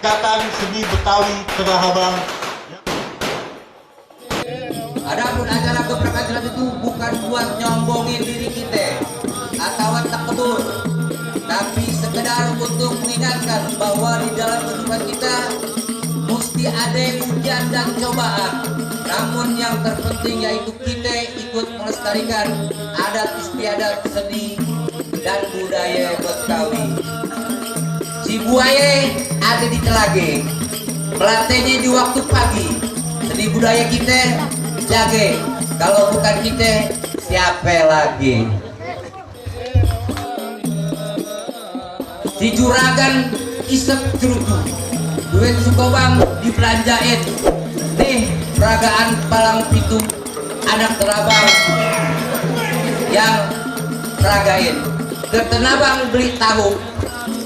Ikatan Seni Betawi Tanah Abang. Adapun acara keberangkatan itu bukan buat nyombongin diri kita atau tak kebun, tapi sekedar untuk mengingatkan bahwa di dalam kehidupan kita mesti ada ujian dan cobaan. Namun yang terpenting yaitu kita ikut melestarikan adat istiadat seni dan budaya Betawi. Cibuaya ada di Telage, melatihnya di waktu pagi. Seni budaya kita jaga, kalau bukan kita siapa lagi? Di Juragan isep cerutu, duit Sukobang dibelanjain. Nih peragaan Palang Pitu anak terabang yang peragain. Ke Tenabang beli tahu,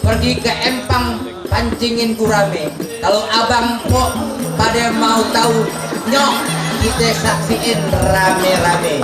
pergi ke Empang pancingin gurame. Kalau abang kok pada mau tahu, nyok kita saksiin rame-rame.